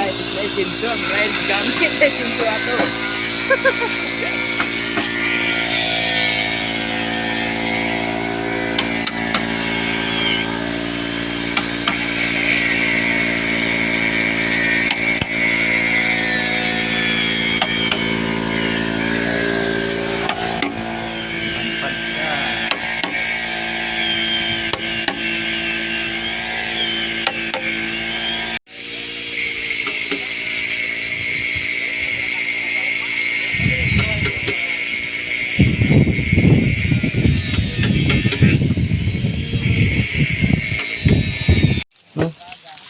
Ay, Simpson, right? Gamit ay Simpson ato.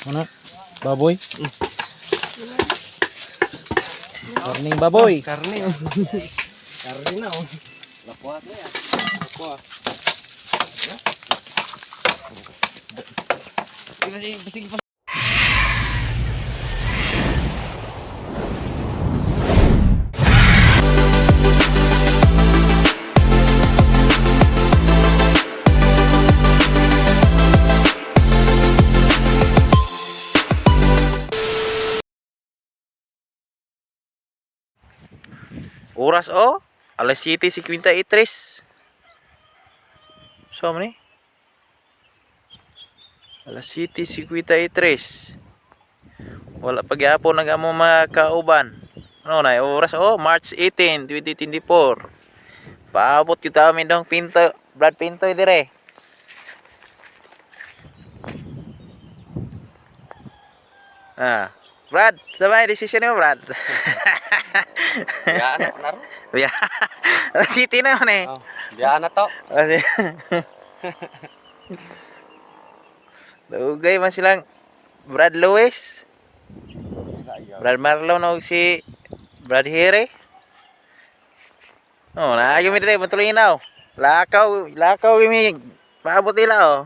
Ano? Baboy? Karning baboy. Karne oh. Karne na oh. Lakuha na yan. Lakuha. Sige, sige. Oras oh, alas 7:53. So mani? Alas 7:53. Wala pa gyapon nag amo mga kauban. Ano na oras oh, March 18, 2024. Paabot kita amin dong Pinto, Brad Pinto dire. Ah, Brad, sabay decision mo Brad. Biyaan ako na ro. Ya. City na man eh. Oh, biyaan na to. Dugay man silang Brad Lewis, Brad Marlon og si Brad Here. Oh, naagi mi dire matulinaw. Lakaw, lakaw mi paabot nila oh.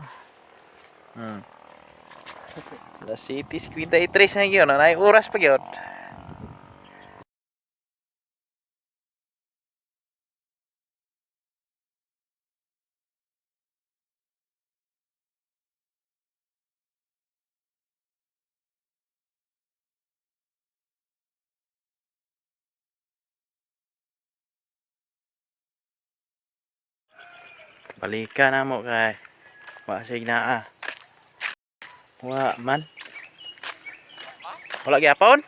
Alas 7:53 na gyud, naay oras pa gyud. Balikan na mo kay Wasig na ah. Wa man. Wala gyapon?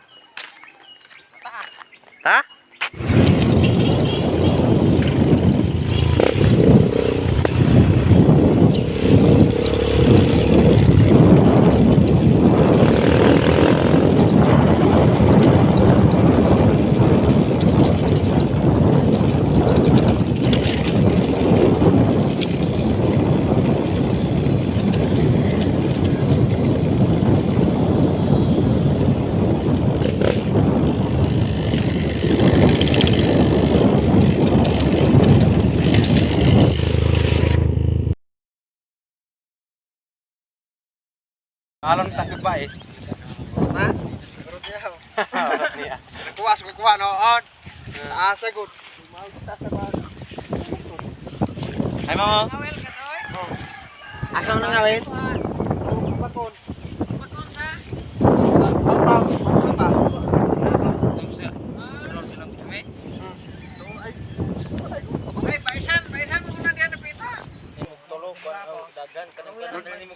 Ta? Alon ta ba eh. Na? Siguro niya. Nakuha, kukuha no. On. Asa gud. Ay mama. Asa mo na ngawin? Bakon.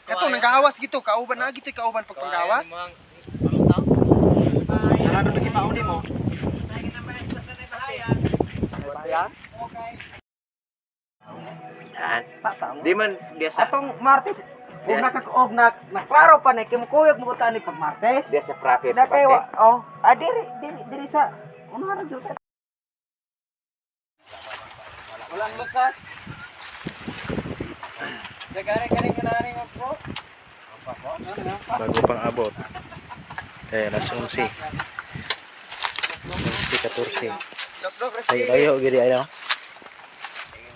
Kato nanggawas gitu, kauban na gitu, kauban pagpanggawas. Ano lagi pauni mo? Bayan? Di man biasa. Atong Martes, kung nakakaog na, na klaro pa na, kimukuyog mo ni pag Martes. Biasa profit. Na kay oh, ah diri diri diri sa unahan jud. Walang lusas. Dagare kani kanani mo po. Bago pang abot. Eh, alas 11. 11:14. Layo layo gidi ayo.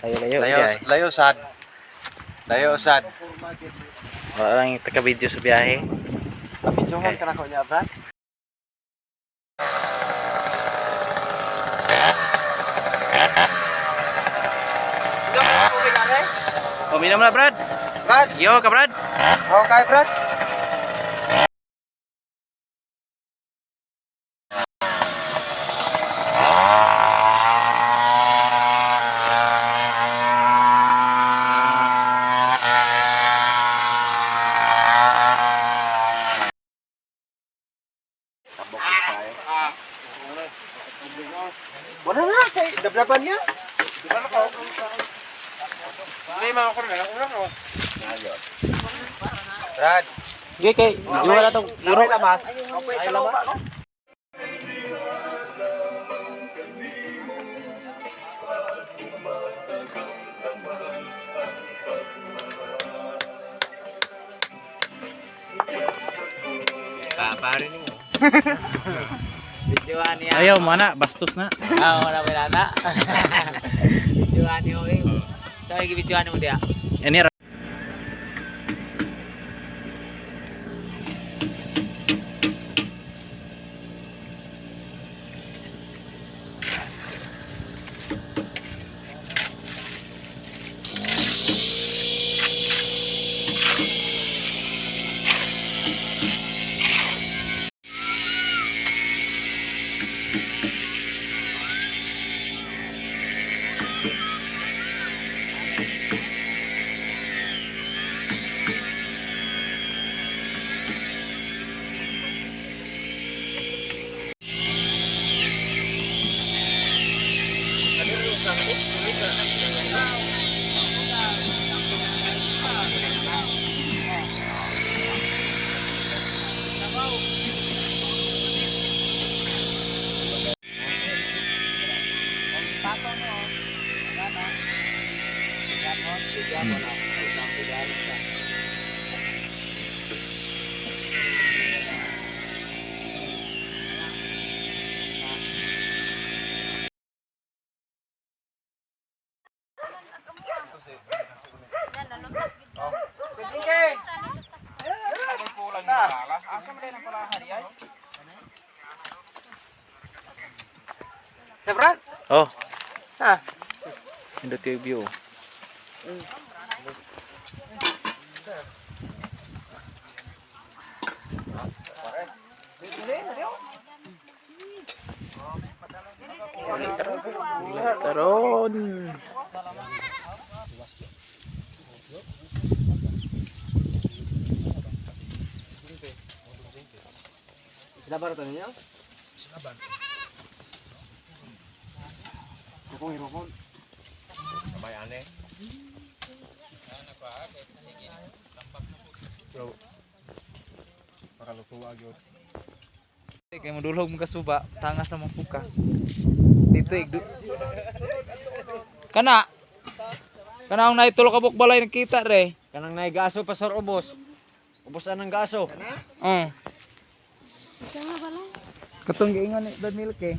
Layo layo gidi ay. Layo sad. Layo sad. Wala lang yung taga-video sa biyahe. Pabidyohan ka na ko niya, Brad. O, minom na, Brad. Brad, Yo ka, Brad. okay, Brad? Wala na kay dabdaban niya. Brad. Sige kay, juwa na tong iro. Lamas. Ay lamas. Videoan niya. Ayaw mana, bastos na. Ah, wala wala na. Videoan niyo eh. Sa so, videoan mo diya. Ini ra. Oh. Ha. Indot yung view. Taron. Silaban to ninyo? Silaban. Kung hirokon. Sabay ane. Kay modulhog mo kasuba, tangas na mong puka. Dito igdu. Kana. Kana ang naitulo ka balay nakita re. Kanang nay gaso pa sir ubos. Ubos anang gaso. Oh. Katong giingon ni Dad Milk eh.